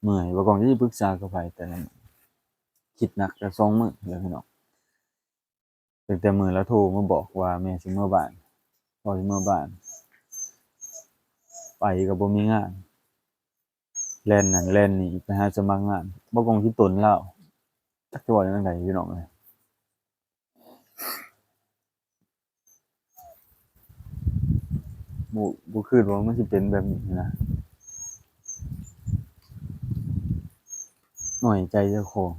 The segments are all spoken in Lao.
ເມື່ອຍ ບໍ່ກ້ອງຈະປຶກສາກັບໃຜ ແຕ່ລະມື້ ຄິດໜັກແຕ່ສອງມື້ແລ້ວພີ່ນ້ອງ. ຕັ້ງແຕ່ມື້ລາວໂທມາບອກວ່າແມ່ຊິເມືອບ້ານ ພໍ່ຊິເມືອບ້ານ ໄປກໍບໍ່ມີງານ ແລ່ນນັ້ນແລ່ນນີ້ ໄປຫາສະໝັກງານ ບໍ່ກ້ອງຊິຕົນລາວ ຈັກຊິເວົ້າແນວໃດພີ່ນ້ອງເອີຍ. ບໍ່ ບໍ່ຄິດວ່າມັນຊິເປັນແບບນີ້ນະ. ນ້ອຍໃຈເຈົ້າຂອງ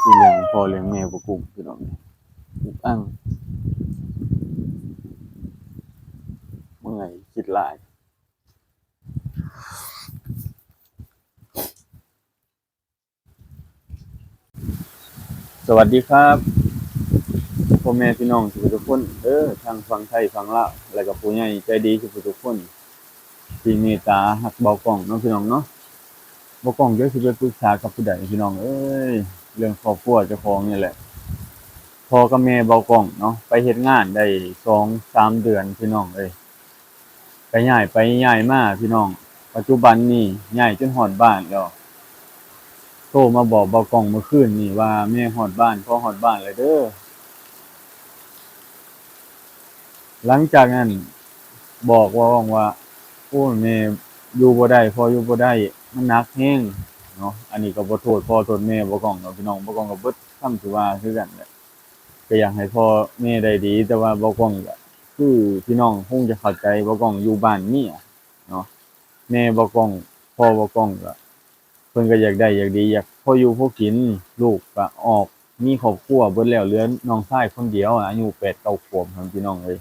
ທີ່ລ້ຽງພໍ່ລ້ຽງແມ່ບໍ່ກຸ້ມພີ່ນ້ອງເອີຍ. ອຸກອັ່ງ ເມື່ອຍ ຄິດຫຼາຍ. ສະຫວັດດີຄັບ ພໍ່ແມ່ພີ່ນ້ອງທຸກໆຄົນເດີ ທັງຝັ່ງໄທຝັ່ງລາວ ແລະກໍຜູ້ໃຫຍ່ໃຈດີທຸກໆຄົນ ທີ່ເມດຕາຮັກເບົາກ້ອງເນາະພີ່ນ້ອງເນາະ. ເບົາກ້ອງຈັກຊິໄປປຶກສາກັບຜູ້ໃດພີ່ນ້ອງເອີຍ ເລື່ອງຄອບຄົວເຈົ້າຂອງນີ້ແຫຼະ. ພໍ່ກັບແມ່ເບົາກ້ອງເນາະ ໄປເຮັດງານໄດ້ສອງສາມເດືອນພີ່ນ້ອງເອີຍ ກໍຍ້າຍໄປຍ້າຍມາພີ່ນ້ອງ. ປັດຈຸບັນນີ້ຍ້າຍຈົນຮອດບ້ານແລ້ວ ໂທມາບອກເບົາກ້ອງມື້ຄືນນີ້ວ່າ ແມ່ຮອດບ້ານ ພໍ່ຮອດບ້ານແລ້ວເດີ. ຫຼັງຈາກນັ້ນບອກເບົາກ້ອງວ່າ ໂອ້ຍ ແມ່ຢູ່ບໍ່ໄດ້ ພໍ່ຢູ່ບໍ່ໄດ້ ມັນໜັກແຮງເນາະ. ອັນນີ້ກໍບໍ່ໂທດພໍ່ໂທດແມ່ເບົາກ້ອງດອກພີ່ນ້ອງ ເບົາກ້ອງກໍເບິດຄຳຊິວ່າຄືກັນແຫຼະ. ກໍຢາກໃຫ້ພໍ່ແມ່ໄດ້ດີ ແຕ່ວ່າເບົາກ້ອງກໍ ຄືພີ່ນ້ອງຄົງຈະເຂົ້າໃຈ ເບົາກ້ອງຢູ່ບ້ານເມຍເນາະ ແມ່ເບົາກ້ອງ ພໍ່ເບົາກ້ອງກໍ ເພິ່ນກໍຢາກໄດ້ຢາກດີ ຢາກພໍຢູ່ພໍກິນ ລູກກໍອອກມີຄອບຄົວເບິດແລ້ວ ເຫຼືອນ້ອງຊາຍຄົນດຽວອາຍຸແປດເກົ້າຂວບຫັ້ນ ພີ່ນ້ອງເອີຍ.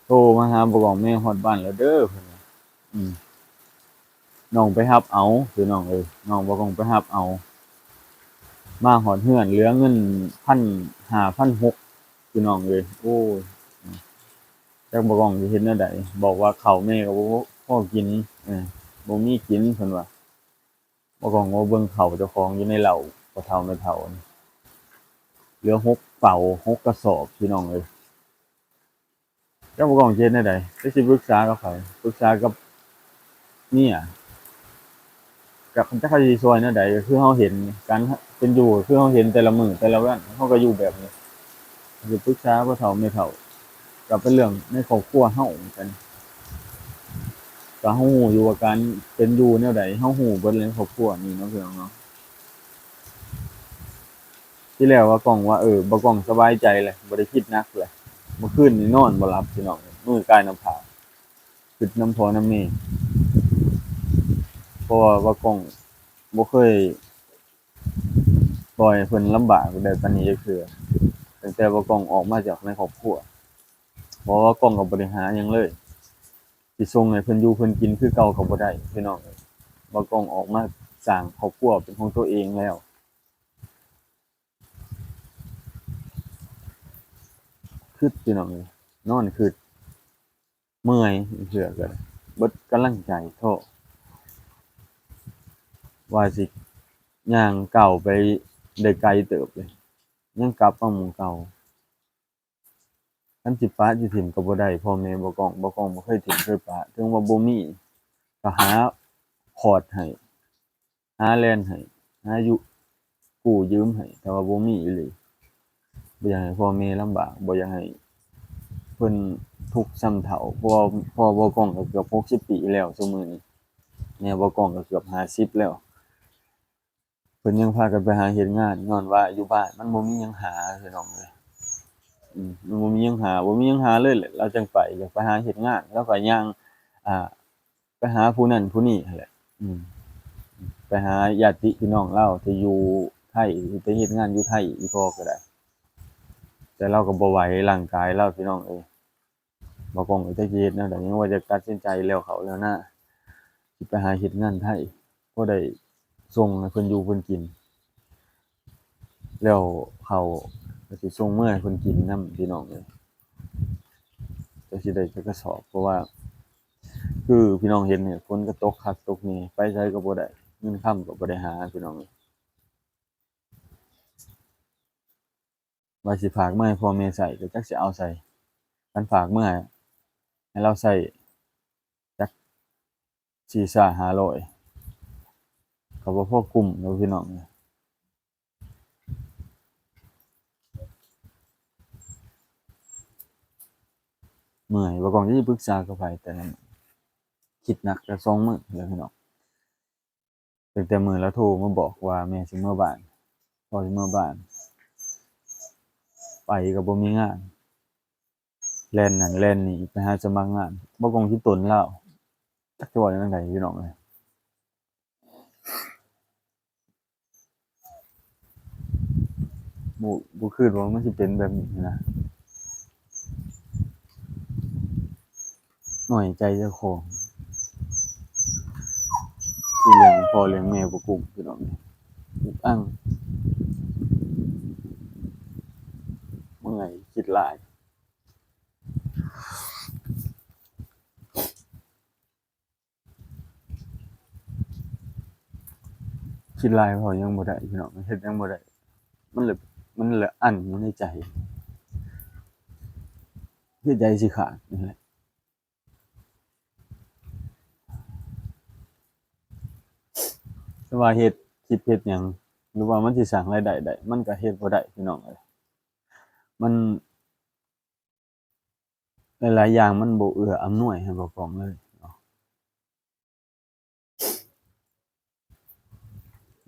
ໂທມາຫາເບົາກ້ອງ ແມ່ຮອດບ້ານແລ້ວເດີ ເພິ່ນວ່າ ອືມ ນ້ອງໄປຮັບເອົາ ພີ່ນ້ອງເອີຍ ນ້ອງເບົາກ້ອງໄປຮັບເອົາ ມາຮອດເຮືອນເຫຼືອເງິນພັນຫ້າ ພັນຫົກ ພີ່ນ້ອງເອີຍ. ໂອ້ຍ ຈັກເບົາກ້ອງຊິເຮັດແນວໃດ ບອກວ່າເຂົ້າແມ່ກໍບໍ່ພໍກິນ ເອີ ບໍ່ມີກິນ ເພິ່ນວ່າ. ເບົາກ້ອງກໍເບິ່ງເຂົ້າເຈົ້າຂອງຢູ່ໃນເລົ້າ ພໍ່ເຖົ້າແມ່ເຖົ້າ ເຫຼືອຫົກເປົາ ຫົກກະສອບ ພີ່ນ້ອງເອີຍ. ຈັກເບົາກ້ອງຊິເຮັດແນວໃດ ຈັກຊິປຶກສາກັບໃຜ ປຶກສາກັບເມຍ ຈັກ ຈັກເຂົາຊິຊ່ວຍແນວໃດ. ກໍຄືເຮົາເຫັນການເປັນຢູ່ ກໍຄືເຮົາເຫັນແຕ່ລະມື້ແຕ່ລະວັນ ເຮົາກໍຢູ່ແບບນີ້ ຊິປຶກສາພໍ່ເຖົ້າແມ່ເຖົ້າ ກໍເປັນເລື່ອງໃນຄອບຄົວເຮົາຄືກັນ ກໍເຮົາຮູ້ຢູ່ວ່າການເປັນຢູ່ແນວໃດ ເຮົາຮູ້ເບິດໃນຄອບຄົວນີ້ເນາະ ພີ່ນ້ອງເນາະ. ທີແລກວ່າກ້ອງວ່າ ເອີ ບໍ່ກ້ອງສະບາຍໃຈແຫຼະ ບໍ່ໄດ້ຄິດໜັກແຫຼະ. ເມື່ອຄືນນີ້ນອນບໍ່ຫຼັບ ພີ່ນ້ອງ ມືກາຍນ້ຳຜາ ຄິດນຳພໍ່ນຳແມ່ ເພາະວ່າ ວ່າກ້ອງບໍ່ເຄີຍປ່ອຍໃຫ້ເພິ່ນລຳບາກແບບປານນີ້ຈັກເທື່ອ ຕັ້ງແຕ່ວ່າກ້ອງອອກມາຈາກໃນຄອບຄົວ ເພາະວ່າກ້ອງກໍບໍ່ໄດ້ຫາຫຍັງເລີຍ ຊິສົ່ງໃຫ້ເພິ່ນຢູ່ເພິ່ນກິນຄືເກົ່າກໍບໍ່ໄດ້ ພີ່ນ້ອງເອີຍ. ວ່າກ້ອງອອກມາສ້າງຄອບຄົວເປັນຂອງຕົວເອງແລ້ວ ຄຶດ ພີ່ນ້ອງເອີຍ ນອນຄຶດ ເມື່ອຍ ເທື່ອກໍເບິດກຳລັງໃຈ ທໍ້ ວ່າຊິຍ່າງກ້າວໄປໄດ້ໄກເຕີບເລີຍ ຍັງກັບມາໝ່ອງເກົ່າ. ຄັນຊິປະຊິຖິ້ມກໍບໍ່ໄດ້ ພໍ່ແມ່ບໍ່ກ້ອງ ບໍ່ກ້ອງບໍ່ເຄີຍຖິ້ມເຄີຍປະ ເຖິງວ່າບໍ່ມີກໍຫາຂອດໃຫ້ ຫາແລ່ນໃຫ້ ຫາຢູ່ ກູ້ຢືມໃຫ້ ຖ້າວ່າບໍ່ມີອີ່ຫຼີ. ບໍ່ຢາກໃຫ້ພໍ່ແມ່ລຳບາກ ບໍ່ຢາກໃຫ້ເພິ່ນທຸກຊ້ຳເຖົ້າ ເພາະວ່າພໍ່ບໍ່ກ້ອງກໍເກືອບຫົກສິບປີແລ້ວ ຊຸມື້ນີ້ ແມ່ບໍ່ກ້ອງກໍເກືອບຫ້າສິບແລ້ວ. ເພິ່ນຍັງພາກັນໄປຫາເຮັດງານ ຍ້ອນວ່າຢູ່ບ້ານມັນບໍ່ມີຫຍັງຫາ ພີ່ນ້ອງເອີຍ ອືມ ມັນບໍ່ມີຫຍັງຫາ ບໍ່ມີຫຍັງຫາເລີຍແຫຼະ ລາວຈັ່ງໄປ ຢາກໄປຫາເຮັດງານ ລາວກໍຍ່າງ ອ່າ ໄປຫາຜູ້ນັ້ນຜູ້ນີ້ຫັ້ນແຫຼະ ອືມ ໄປຫາຍາດຕິພີ່ນ້ອງລາວທີ່ຢູ່ໄທ ທີ່ໄປເຮັດງານຢູ່ໄທ ອີ່ພໍ່ກໍໄດ້ ແຕ່ລາວກໍບໍ່ໄຫວຮ່າງກາຍລາວ ພີ່ນ້ອງເອີຍ. ບໍ່ກ້ອງກໍຈັກຊິເຮັດແນວໃດ ຍັງວ່າຈະຕັດສິນໃຈແລ້ວເຂົ້າແລ້ວນາ ຊິໄປຫາເຮັດງານໄທ ພໍໄດ້ສົ່ງໃຫ້ເພິ່ນຢູ່ເພິ່ນກິນ ແລ້ວເຂົ້າກໍຊິສົ່ງເມືອໃຫ້ເພິ່ນກິນນຳ ພີ່ນ້ອງເອີຍ ຈັກຊິໄດ້ຈັກກະສອບ ເພາະວ່າ ຄືພີ່ນ້ອງເຫັນນີ້ ຝົນກໍຕົກຄັກຕົກແນ່ ໄປໃສກໍບໍ່ໄດ້ ເງິນຄຳກໍບໍ່ໄດ້ຫາ ພີ່ນ້ອງເອີຍ. ວ່າຊິຝາກມາໃຫ້ພໍ່ແມ່ໃຊ້ ກໍຈັກຊິເອົາໃສ ຄັນຝາກມາໃຫ້ລາວໃຊ້ ຈັກ ສີ່ຊາຫ້າຮ້ອຍ ກໍບໍ່ພໍກຸ້ມເດ້ພີ່ນ້ອງ. ເມື່ອຍ ບໍ່ກ້ອງຊິປຶກສາກັບໃຜ ແຕ່ນັ້ນຄິດໜັກແຕ່ສອງມື້ແລ້ວພີ່ນ້ອງ. ຕັ້ງແຕ່ມື້ລາວໂທມາບອກວ່າແມ່ຊິເມືອບ້ານ ພໍ່ຊິເມືອບ້ານ ໄປກໍບໍ່ມີງານ ແລ່ນນັ້ນແລ່ນນີ້ ໄປຫາສະໝັກງານ ບໍ່ກ້ອງຊິຕົນລາວ ຈັກຊິເວົ້າແນວໃດພີ່ນ້ອງເອີຍ. ບໍ່ ບໍ່ຄິດວ່າມັນຊິເປັນແບບນີ້ນະ. ນ້ອຍໃຈເຈົ້າຂອງ ທີ່ລ້ຽງພໍ່ລ້ຽງແມ່ບໍ່ກຸ້ມພີ່ນ້ອງ ອຸກອັ່ງ ເມື່ອຍ ຄິດຫຼາຍ. ຄິດຫຼາຍເວົ້າຫຍັງບໍ່ໄດ້ພີ່ນ້ອງ ເຮັດຫຍັງບໍ່ໄດ້ ມັນລະ ມັນລະອັ້ນຢູ່ໃນໃຈ ຄືໃຈຊິຂາດນີ້ແຫຼະ. ແຕ່ວ່າເຮັດຄລິບເຮັດຫຍັງ ຫຼືວ່າມັນຊິສ້າງລາຍໄດ້ໄດ້ ມັນກໍເຮັດບໍ່ໄດ້ພີ່ນ້ອງເອີຍ ມັນ ຫຼາຍໆຢ່າງມັນບໍ່ເອື້ອອຳນວຍໃຫ້ບ່າວກອງເລີຍເນາະ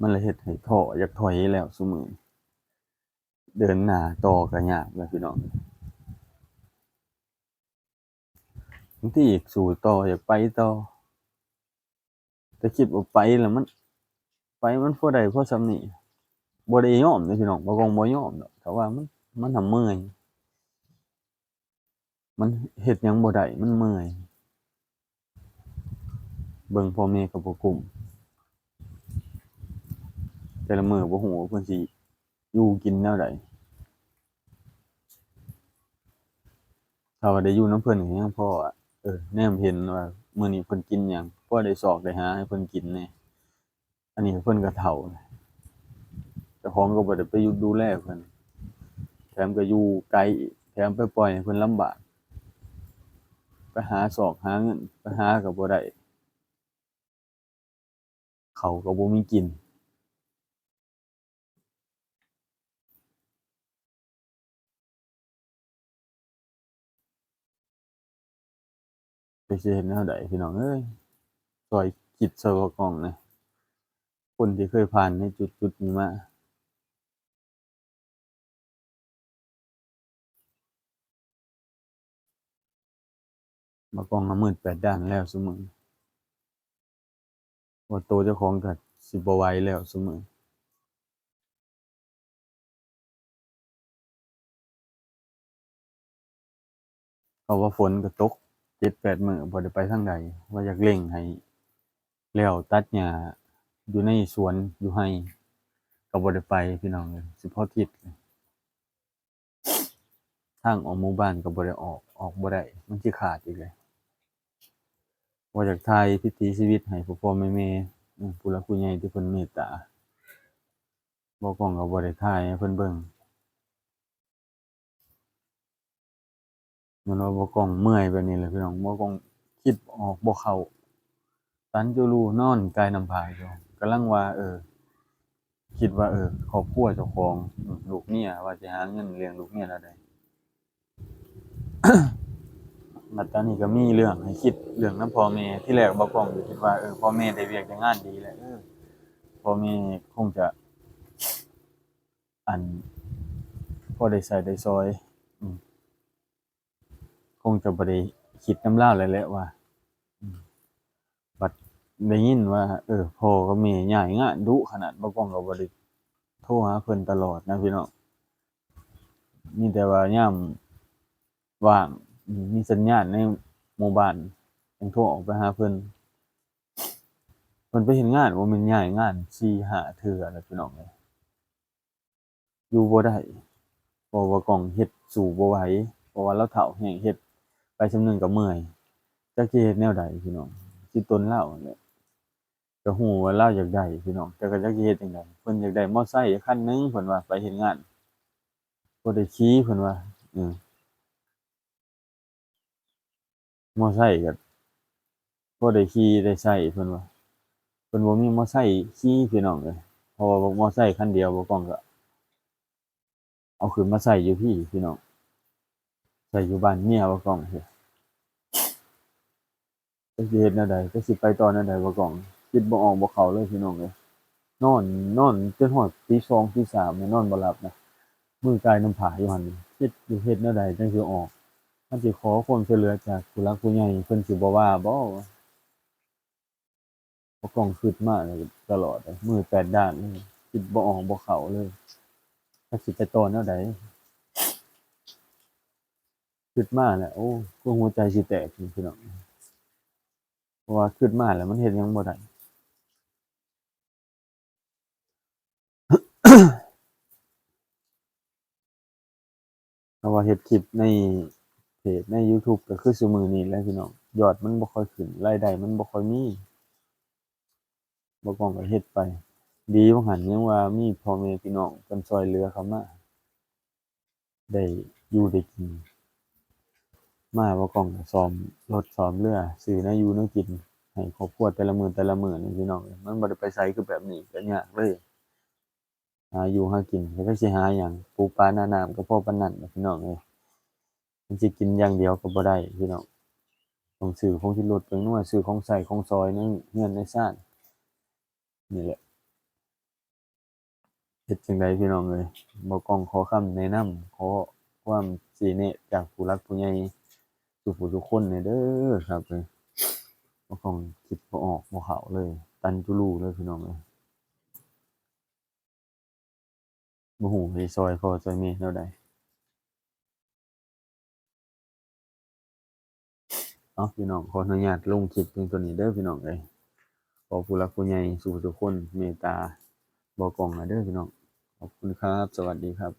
ມັນລະເຮັດໃຫ້ທໍ້ ຢາກຖອຍແລ້ວຊຸມື້ນີ້ ເດີນໜ້າຕໍ່ກໍຍາກແລ້ວພີ່ນ້ອງ. ບາງທີຢາກສູ້ຕໍ່ ຢາກໄປຕໍ່ ແຕ່ຄິດວ່າໄປແລ້ວມັນ ໄປມັນພໍໄດ້ພໍສ່ຳນີ້ ບໍ່ໄດ້ຍອມເດ້ພີ່ນ້ອງ ບ່າວກອງບໍ່ຍອມດອກ ແຕ່ວ່າມັນ ມັນຫາເມື່ອຍ ມັນເຮັດຫຍັງບໍ່ໄດ້ ມັນເມື່ອຍ ເບິ່ງພໍ່ແມ່ກໍບໍ່ກຸ້ມ ແຕ່ລະມື້ບໍ່ຮູ້ວ່າເພິ່ນຊິຢູ່ກິນແນວໃດ. ຖ້າວ່າໄດ້ຢູ່ນຳເພິ່ນກໍຍັງພໍ ເອີ ແນມເຫັນວ່າມື້ນີ້ເພິ່ນກິນຫຍັງ ພໍໄດ້ຊອກໄດ້ຫາໃຫ້ເພິ່ນກິນແດ່. ອັນນີ້ເພິ່ນກໍເຖົ້າ ເຈົ້າຂອງກໍບໍ່ໄດ້ໄປຢູ່ດູແລເພິ່ນ ແຖມກໍຢູ່ໄກອີກ ແຖມໄປປ່ອຍໃຫ້ເພິ່ນລຳບາກ ໄປຫາຊອກຫາເງິນ ໄປຫາກໍບໍ່ໄດ້ ເຂົ້າກໍບໍ່ມີກິນ. ຈັກຊິເຮັດແນວໃດພີ່ນ້ອງເອີຍ ຊ່ອຍຄິດຊ່ອຍເວົ້າກ້ອງແດ່ ຄົນທີ່ເຄີຍຜ່ານໃນຈຸດໆນີ້ມາ. ມາກ້ອງລະມືດແປດດ້ານແລ້ວຊຸມື້ ວ່າໂຕເຈົ້າຂອງກໍຊິບໍ່ໄຫວແລ້ວຊຸມື້. ເພາະວ່າຝົນກໍຕົກເຈັດແປດມື້ ບໍ່ໄດ້ໄປທາງໃດ ວ່າຢາກເລັ່ງໃຫ້ແລ້ວຕັດຫຍ້າຢູ່ໃນສວນຢູ່ໄຮ່ ກໍບໍ່ໄດ້ໄປພີ່ນ້ອງເອີຍ ຊິພໍທິດ. ທາງອອກໝູ່ບ້ານກໍບໍ່ໄດ້ອອກ ອອກບໍ່ໄດ້ ມັນຊິຂາດອີກແລ້ວ. ວ່າຢາກຖ່າຍວິຖີຊີວິດໃຫ້ພໍ່ໆແມ່ໆ ເອີ ຜູ້ຫຼັກຜູ້ໃຫຍ່ທີ່ເພິ່ນເມດຕາ ບ່າວກ້ອງກໍບໍ່ໄດ້ຖ່າຍໃຫ້ເພິ່ນເບິ່ງ. ຍ້ອນວ່າບ່າວກ້ອງເມື່ອຍແບບນີ້ແຫຼະພີ່ນ້ອງ ບ່າວກ້ອງຄິດອອກບໍ່ເຂົ້າ ຕັນຈຸລູນອນກາຍນ້ຳພາຢູ່ ກຳລັງວ່າ ເອີ ຄິດວ່າ ເອີ ຄອບຄົວເຈົ້າຂອງ ອືມ ລູກເມຍ ວ່າຊິຫາເງິນລ້ຽງລູກເມຍແນວໃດ. ບັດຕອນນີ້ກໍມີເລື່ອງໃຫ້ຄິດ ເລື່ອງນຳພໍ່ແມ່ ທີແລກບ່າວກ້ອງກໍຄິດວ່າ ເອີ ພໍ່ແມ່ໄດ້ວຽກໄດ້ງານດີແລ້ວ ເອີ ພໍ່ແມ່ຄົງຈະ ອັນ ພໍໄດ້ໃຊ້ໄດ້ສອຍ ອືມ ຄົງຈະບໍ່ໄດ້ຄິດນຳລາວແລ້ວແຫຼະວ່າ ອືມ ບັດໄດ້ຍິນວ່າ ເອີ ພໍ່ກັບແມ່ຍ້າຍງານດຸຂະໜາດ ບ່າວກ້ອງກໍບໍ່ໄດ້ໂທຫາເພິ່ນຕະຫຼອດນະພີ່ນ້ອງ ມີແຕ່ວ່າຍາມວ່າງ ອືມ ມີສັນຍານໃນໝູ່ບ້ານ ຈັ່ງໂທອອກໄປຫາເພິ່ນ. ເພິ່ນໄປເຮັດງານ ບໍ່ແມ່ນຍ້າຍງານສີ່ຫ້າເທື່ອແລ້ວພີ່ນ້ອງເອີຍ. ຢູ່ບໍ່ໄດ້ ເພາະວ່າກ້ອງເຮັດສູ້ບໍ່ໄຫວ ເພາະວ່າລາວເຖົ້າແຮງ ເຮັດໄປສ່ຳໜຶ່ງກໍເມື່ອຍ ຈັກຊິເຮັດແນວໃດພີ່ນ້ອງ ຊິຕົນລາວຫັ້ນແຫຼະ. ກໍຮູ້ວ່າລາວຢາກໄດ້ພີ່ນ້ອງ ແຕ່ກໍຈັກຊິເຮັດຈັ່ງໃດ ເພິ່ນຢາກໄດ້ມໍໄຊຄັນໜຶ່ງ ເພິ່ນວ່າ ໄປເຮັດງານ ບໍ່ໄດ້ຂີ່ ເພິ່ນວ່າ ເອີ. ມໍໄຊກໍ ພໍໄດ້ຂີ່ໄດ້ໃຊ້ ເພິ່ນວ່າ. ເພິ່ນບໍ່ມີມໍໄຊຂີ່ພີ່ນ້ອງເອີຍ ເພາະວ່າມໍໄຊຄັນດຽວ ບ່າວກ້ອງກໍເອົາຂຶ້ນມາໃຊ້ຢູ່ພີ້ພີ່ນ້ອງ ໃຊ້ຢູ່ບ້ານເມຍບ່າວກ້ອງພີ້. ຈັກຊິເຮັດແນວໃດ ຈັກຊິໄປຕໍ່ແນວໃດ ບ່າວກ້ອງຄິດບໍ່ອອກບໍ່ເຂົ້າເລີຍພີ່ນ້ອງເອີຍ. ນອນ ນອນຈົນຮອດຕີສອງຕີສາມນອນບໍ່ຫຼັບນະ ມືກາຍນຳຜາຢູ່ຫັ້ນ ຄິດຢູ່ເຮັດແນວໃດຈັ່ງຊິອອກ. ມັນຊິຂໍຄວາມຊ່ວຍເຫຼືອຈາກຜູ້ຫຼັກຜູ້ໃຫຍ່ ເພິ່ນຊິບໍ່ວ່າບໍ່? ບ່າວກ້ອງຄິດມາຕະຫຼອດ ມືແປດດ້ານເລີຍ ຄິດບໍ່ອອກບໍ່ເຂົ້າເລີຍ ຈັກຊິໄປຕໍ່ແນວໃດ. ຄິດມາແລ້ວ ໂອ້ ຄືຫົວໃຈຊິແຕກນີ້ພີ່ນ້ອງ ເພາະວ່າຄິດມາແລ້ວມັນເຮັດຫຍັງບໍ່ໄດ້. ເພາະວ່າເຮັດຄລິບໃນເພຈໃນ YouTube ກໍຄືຊຸມື້ນີ້ແຫຼະພີ່ນ້ອງ ຍອດມັນບໍ່ຄ່ອຍຂຶ້ນ ລາຍໄດ້ມັນບໍ່ຄ່ອຍມີ ບ່າວກ້ອງກໍເຮັດໄປ. ດີວ່າຫັ້ນຍັງວ່າມີພໍ່ແມ່ພີ່ນ້ອງເພິ່ນຊ່ວຍເຫຼືອເຂົ້າມາ ໄດ້ຢູ່ໄດ້ກິນ ມາບ່າວກ້ອງກໍສ້ອມລົດສ້ອມເຮືອ ຊື້ແນວຢູ່ແນວກິນໃຫ້ຄອບຄົວແຕ່ລະມື້ແຕ່ລະມື້ນີ້ພີ່ນ້ອງເອີຍ. ມັນບໍ່ໄດ້ໄປໃສ ຄືແບບນີ້ກໍຍາກເລີຍ ຫາຢູ່ຫາກິນ ແລ້ວກໍຊິຫາຫຍັງ ປູປານານ້ຳກໍພໍປານນັ້ນແຫຼະພີ່ນ້ອງເອີຍ. ມັນຊິກິນຢ່າງດຽວກໍບໍ່ໄດ້ພີ່ນ້ອງ ຕ້ອງຊື້ຜົງຊູລົດ ແປ້ງນວ ຊື້ຂອງໃຊ້ຂອງສອຍໃນເຮືອນໃນຊານນີ້ແຫຼະ. ເຮັດຈັ່ງໃດພີ່ນ້ອງເອີຍ ບ່າວກ້ອງຂໍຄຳແນະນຳ ຂໍຄວາມຊີ້ແນະຈາກຜູ້ຫຼັກຜູ້ໃຫຍ່ທຸກຜູ້ທຸກຄົນແດ່ເດີຄັບເອີຍ. ບ່າວກ້ອງຄິດບໍ່ອອກບໍ່ເຂົ້າເລີຍ ຕັນຈຸລູເລີຍພີ່ນ້ອງເອີຍ. ບໍ່ຮູ້ຊິຊ່ອຍພໍ່ຊ່ອຍແມ່ແນວໃດ. ເອົາ ພີ່ນ້ອງ ຂໍອະນຸຍາດລົງຄລິບພຽງເທົ່ານີ້ເດີພີ່ນ້ອງເອີຍ. ຂໍຜູ້ຫຼັກຜູ້ໃຫຍ່ສູ່ທຸກຄົນເມດຕາບ່າວກ້ອງແດ່ເດີພີ່ນ້ອງ. ຂອບຄຸນຄັບ ສະຫວັດດີຄັບ.